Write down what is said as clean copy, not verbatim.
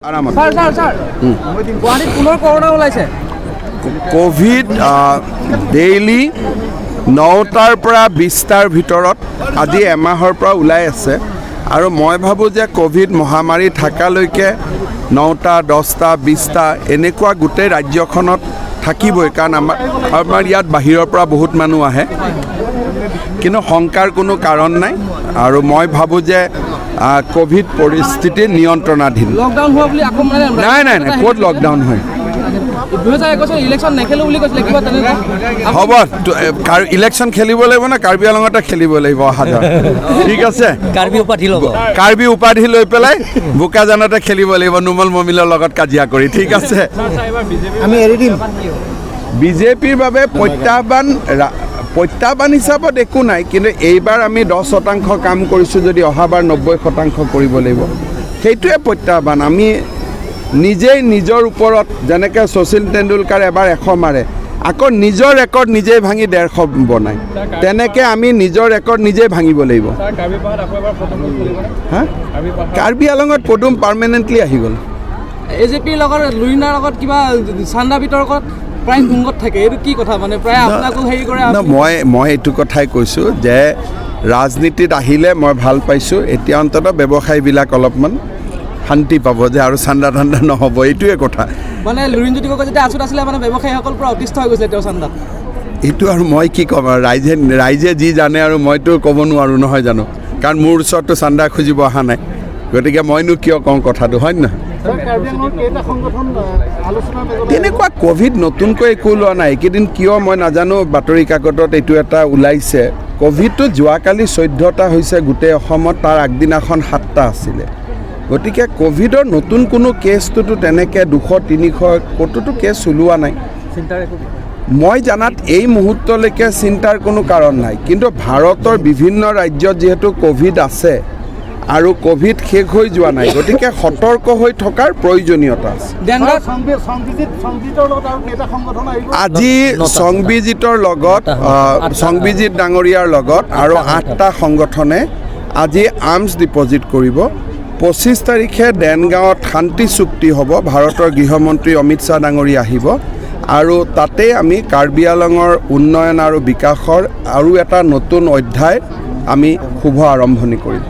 আৰামত। Sir, sir, sir, গুৱাহাটীত পুনৰ কৰোণা ওলাইছে। ক'ভিড ডেইলি 9টাৰ পৰা 20টাৰ ভিতৰত আজি এমাহৰ পৰা ওলাই আছে আৰু মই ভাবোঁ যে ক'ভিড মহামাৰী থকালৈকে 9টা, 10টা, 20টা এনেকুৱা গোটেই ৰাজ্যখনত থাকিবই, কাৰণ আমাৰ ইয়াত বাহিৰৰ পৰা বহুত মানুহ আহে। কিন্তু শংকাৰ কোনো কাৰণ নাই আৰু মই ভাবোঁ যে ক'ভিড পৰিস্থিতি নিয়ন্ত্ৰণাধীন। লকডাউন হোৱা বুলি আকৌ মানে নাই নাই নাই, ক'ত লকডাউন হয়? 2021ত ইলেকশ্যন নেখেলো বুলি কৈছিলে, কিবা তেনেকুৱা? হ'ব, ইলেকশ্যন খেলিব লাগিব না, কাৰ্বি আলঙতে খেলিব লাগিব অহা যোৱা। ঠিক আছে। কাৰ্বি উপাধি ল'ব। কাৰ্বি উপাধি লৈ পেলাই বোকাজানতে খেলিব লাগিব, নুমল মমিলৰ লগত কাজিয়া কৰি। ঠিক আছে। আমি এৰি দিম। বিজেপিৰ বাবে প্ৰত্যাহ্বান হিচাপত একো নাই, কিন্তু এইবাৰ আমি 10% কাম কৰিছোঁ যদি অহাবাৰ 90% কৰিব লাগিব, সেইটোৱে প্ৰত্যাহ্বান। আমি নিজেই নিজৰ ওপৰত, যেনেকৈ শচীন তেণ্ডুলকাৰ এবাৰ 100 মাৰে, আকৌ নিজৰ ৰেকৰ্ড নিজেই ভাঙি 150 বনায়, তেনেকৈ আমি নিজৰ ৰেকৰ্ড নিজেই ভাঙিব লাগিব। হা, কাৰ্বি আলঙত পদুম পাৰ্মানেণ্টলি আহি গ'ল। এজেপিৰ লগত, লুৰিণাৰ লগত কিবা চান্দা বিতৰ্কত প্ৰায় তুংগত থাকে, এইটো কি কথা? মানে প্ৰায় আপোনাকো হেৰি কৰে। ন, মই এইটো কথাই কৈছোঁ যে ৰাজনীতিত আহিলে মই ভাল পাইছোঁ। এতিয়া অন্ততঃ ব্যৱসায়ীবিলাক অলপমান শান্তি পাব যে আৰু চান্দা ঠাণ্ডা নহ'ব, এইটোৱে কথা। মানে লুৰিণজ্যোতি গগৈ যেতিয়া আছুত আছিলে, মানে ব্যৱসায়ীসকল পূৰা অতিষ্ঠ হৈ গৈছিলে তেওঁৰ চান্দাত। এইটো আৰু মই কি ক'ম আৰু, ৰাইজে যি জানে আৰু মইতো ক'ব নোৱাৰোঁ, নহয় জানো? কাৰণ মোৰ ওচৰততো চান্দা খুজিব অহা নাই, গতিকে মইনো কিয় কওঁ কথাটো, হয় নহয়? তেনেকুৱা ক'ভিড নতুনকৈ একো ওলোৱা নাই। এইকেইদিন কিয় মই নাজানো, বাতৰি কাকতত এইটো এটা ওলাইছে। ক'ভিডটো যোৱাকালি 14টা হৈছে গোটেই অসমত, তাৰ আগদিনাখন 7টা আছিলে। গতিকে ক'ভিডৰ নতুন কোনো কেছটোতো তেনেকৈ 200, 300 ক'তোতো কেছ ওলোৱা নাই। চিন্তাৰ একো মই জনাত এই মুহূৰ্তলৈকে চিন্তাৰ কোনো কাৰণ নাই। কিন্তু ভাৰতৰ বিভিন্ন ৰাজ্যত যিহেতু ক'ভিড আছে আৰু ক'ভিড শেষ হৈ যোৱা নাই, গতিকে সতৰ্ক হৈ থকাৰ প্ৰয়োজনীয়তা আছে। ডেংগাত সংবিজিতৰ লগত আৰু কেইটা সংগঠন আহিব? আজি নটা। সংবিজিতৰ লগত নটা, আঠটা। সংবিজিত ডাঙৰীয়াৰ লগত আৰু আঠটা। আঠটা সংগঠনে আজি আৰ্মছ ডিপ'জিট কৰিব। 25 তাৰিখে ডেনগাঁৱত শান্তি চুক্তি হ'ব, ভাৰতৰ গৃহমন্ত্ৰী অমিত শ্বাহ ডাঙৰীয়া আহিব আৰু তাতে আমি কাৰ্বি আলঙৰ উন্নয়ন আৰু বিকাশৰ আৰু এটা নতুন অধ্যায় আমি শুভ আৰম্ভণি কৰিম।